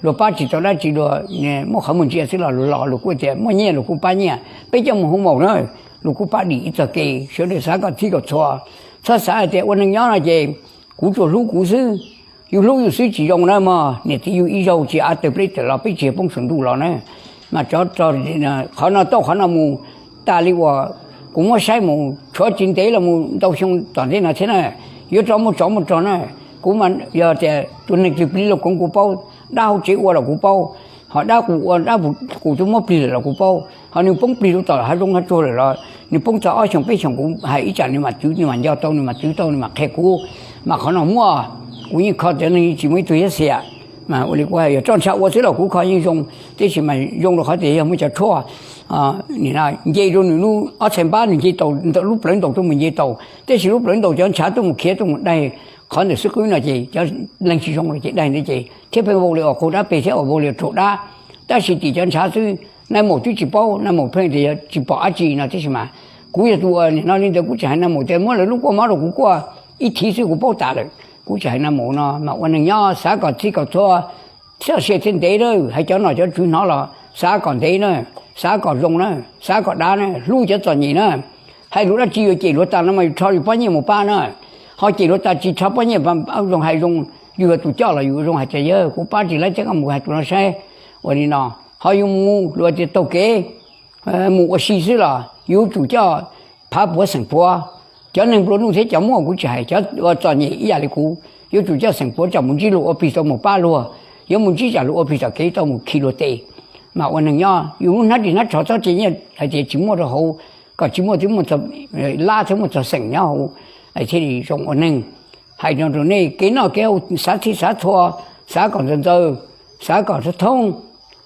Luag pab tsis tau dab tsi, luag muab qhov muag ntsia xwb los luag los, luag kuj tias muaj nyiaj luag kuj pab nyiaj, peb coj mus hu maum na, luag kuj pab dim ib txoj kev. Sawv daws xav kom txhij kom txhua, txhob xav hais tias ua neeg nyob no ces kuv tsuas hlub kuv xwb, yus hlub yus xwb tsis zoo na mog. Niam txiv yug ib zaug tsis av tawg pleb tawm los peb tsis poob saum ntuj los na. Mas qhov no tau qhov no mus tas li uas kuv muab saib mus tshuav tsis ntev los mus ntau xyoo tom ntej no thiab na, yuav rov muaj tsov muaj rog na. Kuv mas yog tias tus neeg twg plig luag koov kuv paub, dab hauv tsev ua los kuv paub, ho dab qus ua dab qus twb muab plig lawm los kuv paub, ho nws poob plig rau tom hav zoov hav tsuag lawm los nws poob txog ob xyoos peb xyoos kuv hais ib tsam nws mam twv, nws mam nco tau, nws mam twv tau, nws mam qhia kuv. Mas qhov no muaj, kuv yeej kho tias neeg tsis muaj ib tug yab xiam. Mas ua li kuv hais, yog roj ntsha ua xwb los kuv kho yeej zoo, tiam sis mas zoo rau qhov tias yog muaj cov tshuaj nce rau nws lub ob txhais npab, nws nce tau lub plawv ntaus tuaj mus nce tau, tiam sis lub plawv ntaus cov ntshav tuaj mus khiav tuaj mus daig qhov ntawm xwb qwb no ces cov neeg tsis zoo los ces daig ntawd ces thiab pheej vau li uas qaug dab peg thiab uas vau li uas raug dab. Tab sis tim cov ntshav xwb, nais maum twb tsis paub, nais maum pheej tias yog tsis pom dab tsi no, tiam sis mas kuv yog tus ua nim no li ntawd kuv tsis hais nais maum tias muab lawv lub kuaj mob rau kuv kuaj ib thiv xwb kuv paub tas lawm. Kuv tsis hais nais maum no, mas ua neeg nyob xav kom txhij kom txhua, txoj sia thiaj ntev na. Hais cov nom cov tswv hnov los xav kom ntev na, xav kom zoo na, xav kom dav na, hlub cov txom nyem na. Hais lus dab tsi yuav cem luag tas no mas yus rho yus pob nyiaj mus pab na, ho cem luag tas tsis rho pob nyiaj zoo. Hais zoo, yus yog tus coj los yus zoo hais tias yawg kuv pab tsis laib thiab koj mus hais tus no saib. Ua li no, ho yus mus luag tias taug kev mus ua si xwb los yuav tsum coj phav puav xeem puav. Cov neeg nplua nuj thiab cov muaj kuv tsis hais, cov ua txom nyem ib yam li kuv yuav tsum coj xeem puav tsom mus ntsib luag ua plig tau mus pab luag, yuav mus ntsib tsam luag ua plig tom kev tau mus khi luag tes. Mas ua neeg nyob yus lub hnab ris hnab tsho txhob tseg nyiaj hais tias tsis muaj rau hauv, kom tsis muaj twb muaj lab thiab muaj txog xeem nyob hauv thiaj li zoo ua neeg. Hais no rau nej, kev noj kev haus xav txhij xav txhua, xav kom ntxaws ntxaws, xav kom thoob thoob.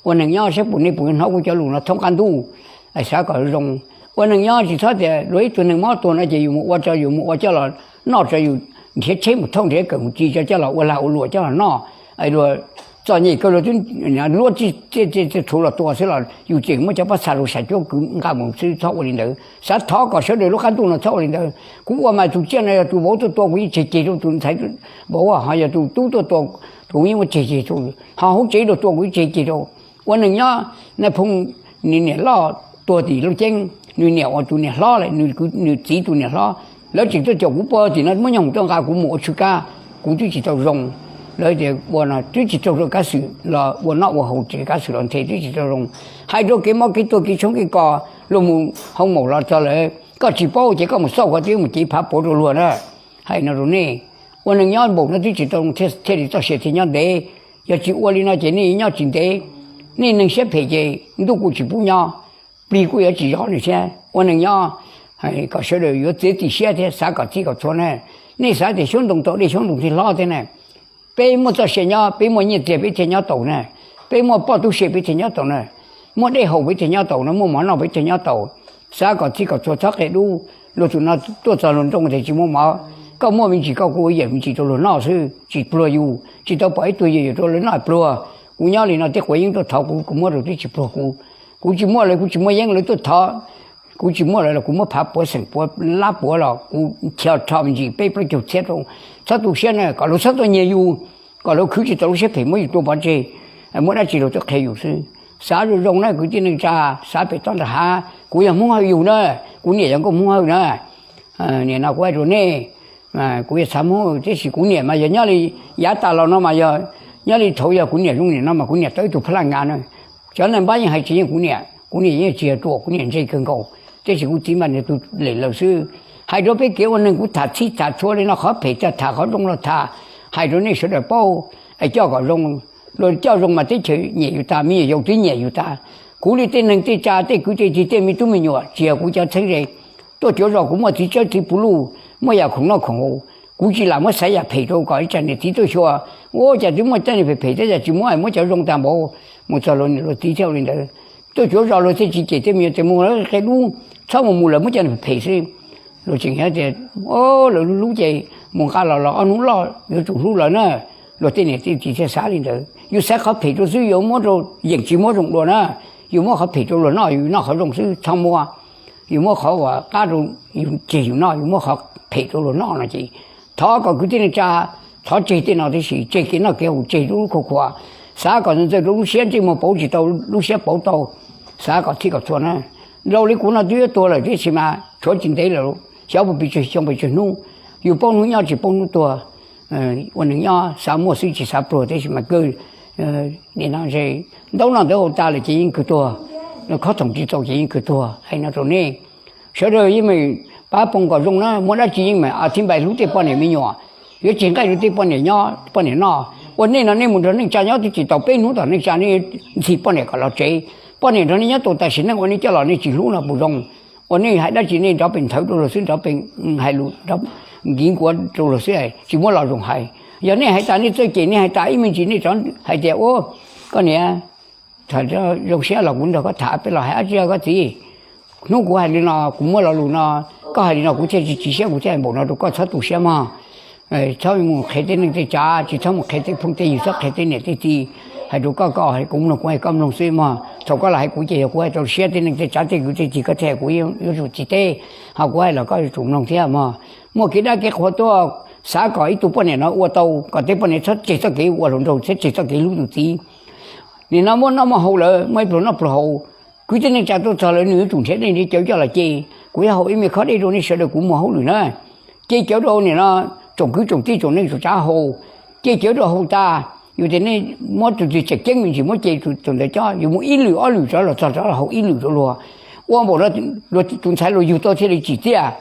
Ua neeg nyob saib puas nej puas hnov kuv cov lus no thoob qab ntuj, xav kom zoo. Ua neeg nyob tsis txhob tias luag ib tug neeg mob tuag no ces yus mus ua rau, yus mus ua coj los noj rau, yus nrhiav tsheb mus thauj, nrhiav kawm mus ci rau coj los ua lag ua luam coj los noj. Luag txom nyem kawg luag twb luab txij txhua los tua xwb los yus tseem muab cov pob txha rau sam cuab kwv nqa mus xwb, txhob ua li ntawd. Xav thov kom sawv daws lub qab ntuj no txhob ua li ntawd. Kuv ua mas tus tsiaj no yog tus vauv tuaj tua kuv yeej tseg ceg rau, tus ntxhais vauv ho yog tus tub tuaj tua kuv yeej muab tseg ceg rau, ho hauv tsev luag tua kuv yeej tseg ceg rau. Ua neeg nyob, nais phoo nws niam loj tuag tim Looj Ceeb, nws niam ua tus niam hlob lawm, nws txiv tus niam hlob, lawv tseem tuaj caum kuv pog tim no muab nyooj hoom tuaj nqa kuv mus ua tsw kab, kuv twb tsis tau zoo. Lawv tias ua no twb tsis tau zoo, kab xwm los ua noj ua haus tsev, kab xwm los nthe twb tsis tau zoo. Hais rau kev mob kev tuag kev tshoob kev kos, luag mus hoo maum los txog lawm koj tsis paub ces koj mus xauj koj twb mus cev phav puav rau luag na. Hais no rau nej, ua neeg nyob npaum no twb tsis tau zoo thiaj li txoj sia thiaj nyob ntev. Yog tsis ua li no ces nej nyob tsis ntev. Nej neeg siab phem ces ntuj kuj tsis pub nyob, plig kuj yuav tsis zov nws thiab. Ua neeg nyob kom sawv daws yuav txiav txim siab thiab xav kom txhij kom txhua na. Nej xav tias xyoob ntoo tau dej xyoob ntoo thiaj hlob thiab na. Peb muaj txoj sia nyob, peb muaj nyiaj txiag peb thiaj nyob taus na, peb muaj poj tub se peb thiaj nyob taus na, muaj dej haus peb thiaj nyob taus na, muaj mov noj peb thiaj nyob taus. Xav kom txhij kom txhua txhob qia dub. Luag tus no tuaj txog luag nrooj tias tsis muaj mov, koj muaj me ntsis koj kuj yawm me ntsis rau luag noj xwb, tsis pluag yus, tsis tau pom ib tug yawm yus rau lawv noj pluag. Kuv nyob li no tej quav yeeb tuaj thov kuv, kuv muab rau twb tsis pluag kuv. Kuv tsis muaj lawv kuv tsis muaj yeeb lawv tuaj thov. Kuv tsis muaj lawv los kuv muab phav puav xeem puav lab puav los kuv rho me ntsis peb plaub caug txhiab rau. Txhob tu siab na, kom luag txhob tuaj nyiag yus, kom luag khwv tsis tau lub siab phem muab yus tua pov tseg, muab dab tsi luag tuaj qhia yus xwb. Xav zoo zoo na kwv tij neej tsa, xav pem toj nram hav. Kuv yog Hmoob Hawj yug na, kuv niam yog nkauj Hmoob Hawj na. Nim no kuv hais rau nej, kuv yog xav Hmoob Hawj tiam sis kuv niam mas yog nyob li yav tas los no mas yog nyob li thaum yog kuv niam zoo nim no mas kuv niam tau ib tug phab laj nkas na. Cov neeg npab yeej hais tsis yeej kuv niam, kuv niam yeej tsis yog ruam, kuv niam ntse kawg nkaus, tiam sis kuv txiv mas nws tus lem laws xwb. Hais rau peb kev ua neeg kuv tham txhij tham txhua li no, qhov phem txawm tham, qhov zoo los tham, hais rau nej sawv daws paub, es coj kom zoo. Luag coj zoo mas teb chaws nyiam yus tas, me nyuam yaus twb nyiam yus tas. Kuv li tej neeg tej tsa tej kwv tej tij tej me tub me nyuam tsis yog kuv cov txheeb ze. Tuaj cuav zos kuv muaj txiv tsawb txiv puv luj, muaj yam khoom noj khoom haus, kuv tsis lam muab xaiv yam phem rau kom ib tsam niam txiv tuaj xyuas, ua cas twb muaj tej neeg phem phem thiab, yam tsis muab, muab cov zoo tag npaum, mus txog luag niam luag txiv thiaj ua li ntawd. Tuaj cuav zos luag thiaj tsis cem tej me nyuam tias mus qia dub, txhob mus mus lawm muab cov neeg phem xwb. Luag tseem tias, lawv hlub ces mus nqa los los ob hnub loj yuav tsum hlub lawv na. Luag tej niam tej txiv thiaj xav li ntawd, yus xav qhov phem rau xwb, yuav muab rau yeej tsis muab zoo dua na. Yus muab qhov phem rau luag noj, yus noj qhov zoo xwb txhob muab. Yus muab qhov uas qab rau yus tseg yus noj, yus muab qhov phem rau luag noj no ces thov kom kwv tij neej tsa thov tseg tej no tib si, tseg kev noj kev haus, tseg lub khua khuam, xav kom ntxawj rau lub siab, ntsej muag pauv tsis tau, lub siab pauv tau, xav kom txhij kom txhua na. Laus li kuv no twb yuav tuag lawm tiam sis mas tshuav tsis ntev lawm, xyov puas pes tsawg xyoo pes tsawg hnub, yus paub hnub nyob tsis paub hnub tuag. Ua neeg nyob xav muaj xwb tsis xav pluag tiam sis mas kawg, nim no ntaub noj ntawv haus tas lawm ces yeej kawg tuag, khob thoom tsis txaus ces yeej kawg tuag. Hais no rau nej sawv daws yeej meem pab poob kom zoo na, muaj dab tsi yeej meem a thib npai hlub tej poj niam me nyuam, yuav tseg nqaij rau tej poj niam nyob poj niam noj. Ua nej no nej mus nrog neej tsa nyob twb tsis tau peb hnub tom neej tsa nej ntxhi poj niam kom los tsev, poj niam nrog nej nyob tau tam sim neej ua nej coj los nej tsis hlub no puas zoo? Ua nej hais dab tsi nej nrov pes nthawv rau luag xwb, nrov pes hais lus nkiv nkuav rau luag xwb, tsis muab lo zoo hais. Yog nej hais tas nej txawj cem, nej hais tas ib me ntsis nej rov hais tias, ua koj niam, tham zoo siab los kuv nrog koj tham, peb los hais dab tsi koj txiv? Hnub kuv hais li no kuv muaj lo lus no, koj hais li no kuv thiaj tsis tsim siab, kuv thiaj hais npaum no rau koj, txhob tu siab mog. Txhob mus qhev tej neej tej tsav, tsis txhob mus qhev tej phooj tej ywg, txhob qhev tej niam tej txiv. Hais rau koj, koj hais kuv mloog, kuv hais koj mloog xwb mog. Thaum koj los hais kuv ces yog kuv hais rau siab tej neej tej tsav tej kwv tej tij, koj thiaj hais kuv yuav tsum txiv teb, ho kuv hais los koj yuav tsum mloog thiab mog. Muaj kev dab kev qhuas tuaj, xav kom ib tug poj niam no ua tau kom tej poj niam txhob tseg txoj kev ua hluas nraug, txhob tseg txoj kev hlub tus txiv. Nim no muaj noj muaj haus lawm, muaj ib pluag noj pluag haus, kwv tij neej tsa tuaj txog lawm nws yuav tsum nrhiav dej nrhiav cawv coj los ce. Kuv yuav haus ib me khob dej rau nej sawv daws, kuv mus hauj lwm na. Ce cawv rau nim no tsoom kwv tsoom tij tsoom neej tsoom tsav haus, ce cawv rau haus tas, yus tias nej muab tus twg tseem ceeb me ntsis muab ce tus ntawd cob, yus mus ib lwm ob lwm rov los txog rov los haus ib lwm rau luag. Ua npaum no luag tus ntxhais luag yug tau thiaj li tsim txiaj.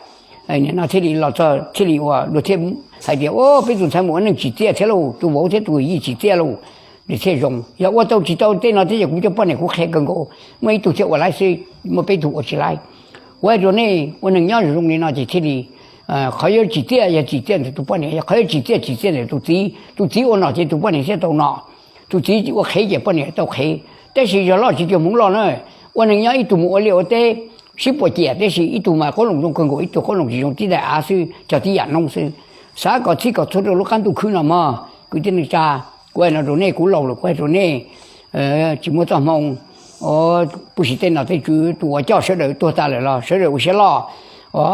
Nim no thiaj li los txog thiaj li ua luag thiaj hais tias, o, peb tus ntxhais mus ua neej tsim txiaj thiab lauj, tus vauv thiab tus yij tsim txiaj lauj, nws thiaj zoo. Yog ua tau tsis tau tej no thiab ces kuv cov poj niam kuv qhia kawg nkaus, muaj ib tug thiaj ua laib xwb, muaj peb tug ua tsis laib. Kuv hais rau nej, ua neeg nyob zoo li no ces thiaj li, qhov yuav tsim txiaj yog tsim txiaj ntawm tus poj niam, qhov yuav tsim txiaj tsim txiaj ntawm tus txiv. Tus txiv ua nom ces tus poj niam thiaj tau nom, tus txiv ua qhev ces poj niam tau qhev. Tab sis yog loj tsis cuag hmoov loj na. Ua neeg nyob ib tug mus ua liaj ua teb sib puas ciam, tab sis ib tug mas qoob loo zoo kawg nkaus, ib tug qoob loo tsis zoo, tib daim av xwb, cog tib yam noob xwb. Xav kom txhij kom txhua rau lub qab ntuj khwb no mog kwv tij neej tsa. Kuv hais no rau nej, kuv laus lawm kuv hais rau nej, tsis muaj txoj hmoo, puj sim tej nom tej tswv tus uas coj sawv daws tuag tas lawm los sawv daws ua siab loj.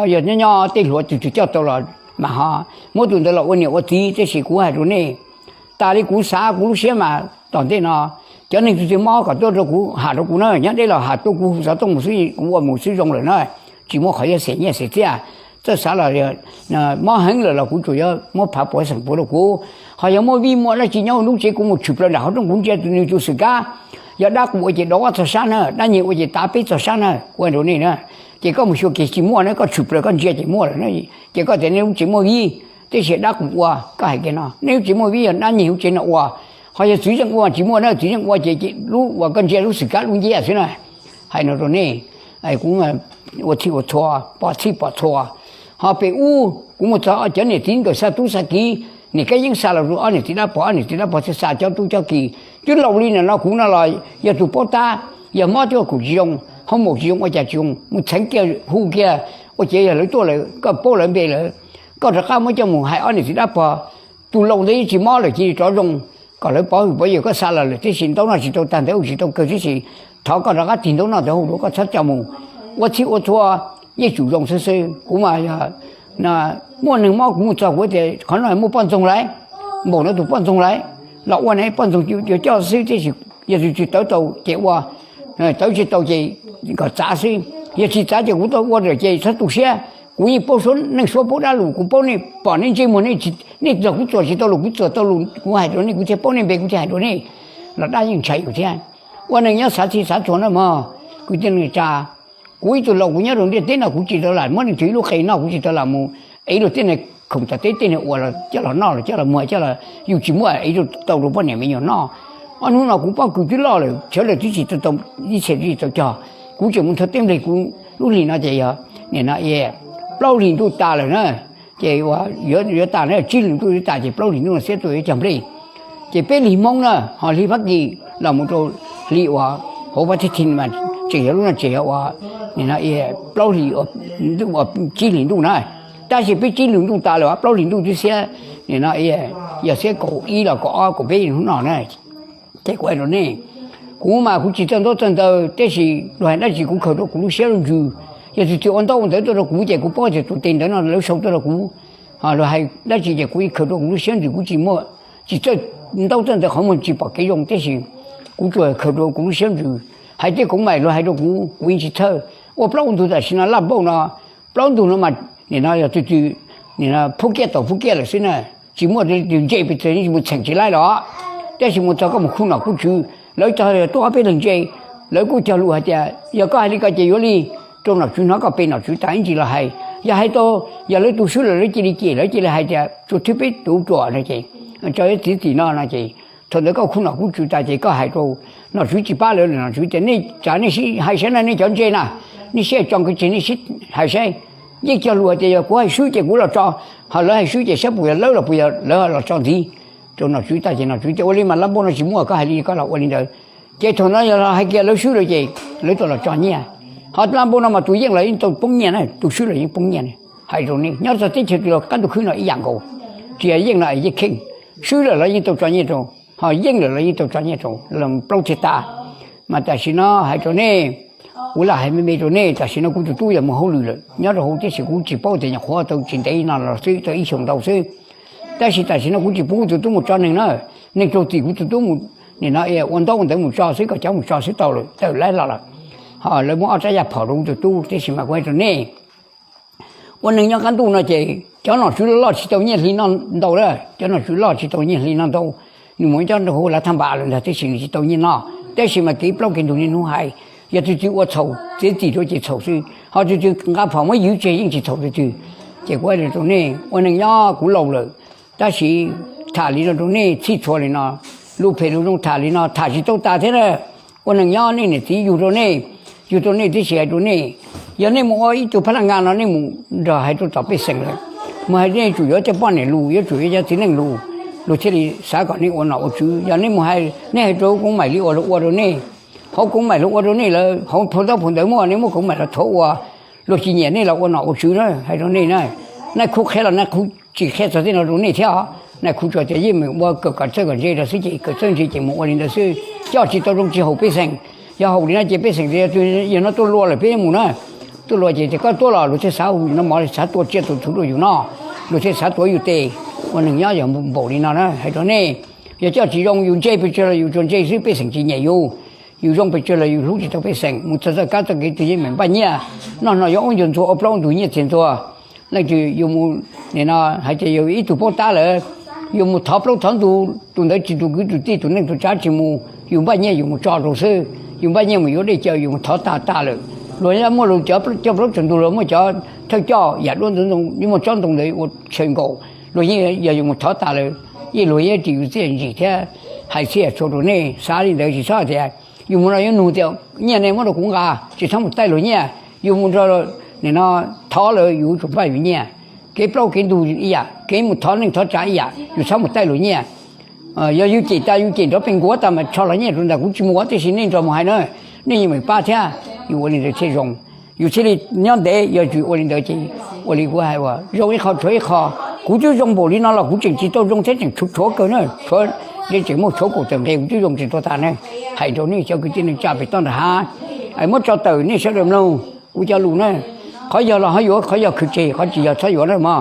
Yog nyob nyob tej hluav twg twg coj tau los mas ho muab tus ntawd los ua niam ua txiv, tab sis kuv hais rau nej, tas li kuv xav kuv lub siab mas tom ntej no cov neeg twg twg mob kom tuaj rau kuv, ham rau kuv na, nyob deb los ham tuaj, kuv hu xov tooj mus xwb, kuv ua mus xwb zoo lawm na. Tsis muaj qhov yuav xes nyiaj xes txiaj. Txawj xav los mob heev lawm los kuv tsuas yuav muab phav puav xeem puav rau kuv. Ho yog muaj vij muaj dab tsi nyob hauv lub tsev kuv mus tshwm plaws nram qhov rooj kuv ntsia tus nws tus xwm kab. Yog dab qus ua ces dov ob txog sab na, dab nyeg ua ces tav peb txog sab na, kuv hais rau nej na. Ces koj mus xyuas kiag tsis muaj na, koj tshwm plaws koj ntsia ces muaj lawm na. Ces koj tias nej lub tsev muaj vij, tab sis dab qus ua, koj hais kiag no, nej lub tsev muaj vij yog dab nyeg lub tsev no ua. Ho yog txwv zeej ua tsis muaj na, txwv zeej ua ces lub uas koj ntsia lub xwm kab lub nciab xwb na. Hais no rau nej, kuv ua txhij ua txhua, pom txhij pom txhua. Ho pem ub kuv mus txog cov niam txiv nkawd xa tub xa kiv, niam Kab Yeeb xa los rau ob niam txiv dab pog, ob niam txiv dab pog thiaj xa cov tub cov kiv. Twb laus li ntawm no kuv no los yog tus paub tab, yog mob twb ua kaum tsis zoo, hoo maum tsis zoo ua cas tsis zoo, mus txheev kiag hu kiag, ua ciav yog lawv tuaj lawm koj paub lawv npe lawm, koj rov qab muab coj mus hais ob niam txiv dab pog. Tus laus ntawd yeej tsis mob lawm cia li rov zoo, kom lawv pov hwm pov yawg koj xa los lawm tib si, ntaub noj tsis tau tag, ntaub haus tsis tau kawg tib si, thov koj rov qab tig ntaub noj ntaub haus rau koj txhob coj mus. Ua txhij ua txhua yeej tsum zoo xwb xwb. Kuv mas yog muaj neeg mob kuv mus txog kuv tias qhov no muaj poj ntxoog lauj, npaum no tus poj ntxoog lauj, los ua ne poj ntxoog yuav coj xwb tib si. Yog tus tsis tawv tau ces ua, tawv tsis tau ces kom txav xwb. Yog tsis txav ces kuv tau ua lawm ces txhob tu siab. Kuv yeej paub suab neej suab paub dab lus, kuv paub nej pom nej ntsej muag, nej nrog kuv txuas tsis tau lus, kuv txuas tau lus kuv hais rau nej, kuv thiaj paub nej npe kuv thiaj hais rau nej. Los dab yeej ntshai yus thiab. Ua neeg nyob xav txhij xav txhua na mog kwv tij neej tsa. Kuv ib tug laus kuv nyob rau ntiaj teb no kuv tsis tau lam muab leej twg ib lub qe noj, kuv tsis tau lam mus ev luag tej niag khoom tom teb tej niag uas los coj los noj los coj los muag coj los yus tsis muaj ev tau rau poj niam me nyuam noj. Ob hnub no kuv pob kws twb loj lawm, sawv daws twb tsis tau tau ib txhia twb tsis tau cog. Kuv tseem mus nthua teb nplej, kuv lub hlis no ces yog nim no plaub hlis ntuj tas lawm na, ces yuav tas na, tsib hlis ntuj yuav tas ces plaub hlis ntuj no xiab tuaj yuav cog nplej. Ces peb hlis Hmoob na, ho hli Fab Kis los mus rau hli uas hauv Fab Thib Thi mas tseem yog lub no tseem yog ua, nim no plaub hlis, tsib hlis ntuj na. Tab sis peb tsib hlis ntuj tas lawm, plaub hlis ntuj twb xiab, nim no yog xiab kaum ib los kaum ob kaum peb hnub no na. Ces kuv hais rau nej, kuv mas kuv tsis txawj ntaub txawj ntawv, tab sis luag hais dab tsi kuv khaws rau kuv lub siab lub ntsws. Yog tus twg ua ntaub ua ntawv tuaj rau kuv ces kuv paub tias tus tes ntawd no lawv sau tuaj rau kuv. Luag hais dab tsi ces kuv khaws rau kuv lub siab ntsws, kuv tsis muaj, tsis txawj ntaub txawj ntawv, qhov muag tsis pom kev zoo, tab sis kuv tsuas khaws rau kuv lub siab ntsws. Hais tej kuv mam luag hais rau kuv, kuv yeej tsis txhawj. Ua plaub ntug tam sim no laj npauj no, plaub ntug no mas nim no yog tus twg, nim no phub kiaj tau phub kiaj lawm xwb na. Tsis muaj tus ntse pes tsawg, mus txheem tsis laib los. Tab sis mus txog koj mus khu nom khu tswv, lawv txog tuaj ob peb leeg ntse, lawv kuj cog lus hais tias yog koj hais li ko ces yuav li, rau nom tswv hnov koj pe nom tswv tas ib ntsis los hais. Yog hais tau, yog lawv tu swb lawm lawv cia li cem, lawv cia li hais tias tsuas thwb peb tus ruam no ces, tso ib txiv tim no no ces, thaum ntawd koj khu nom khu tswv tas ces koj hais rau nom tswv tsis pab lawv, nom tswv tias nej tsam nej sib hais saib na, nej cov ntse na, nej sib hais tso kev tseg, nej sib hais saib. Yeej cog lus hais tias yog kuv hais swb ces kuv los tso, ho lawv hais swb ces saib puas yog lawv los puas yog lawv los tso ntxiv. Rau nom tswv tas ces nom tswv tias ua li mas laj npauj no tsis muaj, koj hais li koj los ua li ntawd. Ces thaum no yog los hais kiag lawv swb lawm ces lawv tau los tso nyiaj. Ho laj npauj no mas tus yeej los yeej tau poob nyiaj na, tus swb los yeej poob nyiaj na. Hais rau nej, nyob txog teb chaws twg los qab ntuj khwb no ib yam nkaus, tsis yog yeej no yeej kheej, swb lawm los yeej tau tso nyiaj rau, ho yeej lawm los yeej tau tso nyiaj rau, plaub txhij tas. Mas tam sim no hais rau nej, kuv lam hais me me rau nej, tam sim no kuv tus tub yog mus hauj lwm lawm nyob rau hauv, tab sis kuv tsis paub tias nyuam qhuav tau tsis ntev no los xwb, tau ib xyoos ntau xwb. Tab sis tam sim no kuv tsis pub kuv tus tub mus tso neeg na, neeg raug txim kuv tus tub mus, nim no ua ntaub ua ntawv mus tso xwb, kom cov mus tso xwb tau lawm, tawm laib los lawm. Ho lawv muab ob rab yaj phom rau kuv tus tub, tab sis mas kuv hais rau nej, ua neeg nyob qab ntuj no ces cov nom tswv loj loj tsis tau nyiaj hli noj ntau lawm, cov nom tswv loj tsis tau nyiaj hli noj ntau. Nws mus coj nrog hu lav thaj npam lawm ntag, tab sis nws tsis tau nyiaj noj. Tab sis mas kev plaub kev ntug niaj hnub hais, yog tus twg ua txhaum txiav txim rau ces txhaum xwb, ho tus twg nqa phom muab ywv tseg yeej tsis txhaum tus twg. Ces kuv hais rau nej, ua neeg nyob kuv laus lawm, tab sis tham li no rau nej, txhij txhua li no, lus phem lus zoo tham li no tham tsis tau tas thiab na. Ua neeg nyob nej niam txiv yug rau nej, yug rau nej tib si hais rau nej, yog nej mus ua ib tug phab laj nka no nej mus nrog hais rau tom pej xeem lawm, mus hais nej tsum yuav cov poj niam lus, yuav tsum yuav cov txiv neej lus, luag thiaj li xav kom nej ua nom ua tswv. Yog nej mus hais, nej hais rau hauv koom maim li uas luag ua rau nej, hauv koom maim luag ua rau nej lawm, hauv phau ntaub phau ntawv muaj, nej muab koom maim los thuav ua, luag tsis nyiam nej los ua nom ua tswv na. Hais rau nej na, Nais Khu qhia los Nais Khu tsis qhia txog tej no rau nej thiab. Nais Khu tsuas tias yeej meem ua kom kom txawj kom ntse rau xwb ces kom txawj ntse ces mus ua li ntawd xwb, coj tsis tau zoo tsis haum pej xeem. Yog haum li no ces pej xeem tias yog no tuaj luag lawm peb mus na, tuaj luag ces tias koj tuaj los luag thiaj xav hu no mov, xav tua tsiaj tua txhuv rau yus noj, luag thiaj xav tuav yus tes. Ua neeg nyob yog npaum li no na, hais rau nej, yog coj tsis zoo yus ntse pes tsawg los yus tsuas ntse xwb, pej xeem tsis nyiam yus. Yus zoo pes tsawg los yus hlub tsis tau pej xeem, mus txog txoj kab txoj kev twg yeej meem npaj nyiaj. Noj no yuav ub ncua ntxuag ua plaub ntug nyiaj txiag ntxuag, leej twg yus mus, nim no hais tias yus ib tug paub tab lawm, yus mus thov plaub thov ntug, tus ntawd tsis tus kwv tus tij tus neej tus tsav tsis mus, yus npaj nyiaj yus mus tso rau xwb, yus npaj nyiaj mus yuav dej cawv yus mus thov tas tas lawm. Luag yeej muaj lus coj plaub tsaus ntug, luag muaj cov thawj coj yam duab ntxoov ntxoo, yeej muaj tsob ntoo ntawd ua chaw nkaum, luag yeej yog yus mus thov tas lawm, yeej luag yeej ris yus txiaj ntsim thiab. Hais txhij txhua rau nej, xav li ntawd tsis txhob tias yus mus no yuav nug tias nyiaj nej muab rau kuv nqa, tsis txhob mus taij luag nyiaj. Yus mus nrog, nim no, thov lawm yus tsum npaj yus nyiaj. Kev plaub kev ntug ib yam, kev mus thov neej thov tsav ib yam, yus txhob mus taij luag nyiaj. Yog yus cem tas yus cem nrov pes nkuav tas mas tsho los nyiaj rau ntag, kuv tsis mus ua, tab sis nej nrog mus hais na, nej yeej meem pab thiab, yus ua li ntawd thiaj zoo. Yus thiaj li nyob ntev, yog tsis ua li ntawd ces ua li kuv hais uas zoo ib qho tshuav ib qho. Kuv twb zoo npaum li no los kuv tseem tsis tau zoo thiab, tseem tshuav tshuav kawg na, tshuav, tseem muaj tshuav kaum tawm nqe kuv twb zoo tsis tau tas ne. Hais rau nej cov kwv tij neej tsa pem toj nram hav, muab tso tawm nej sawv daws mloog kuv cov lus na. Qhov yog los ho yuav, qhov yog khwv tseg, qhov tsis yog txhob yuav na mog.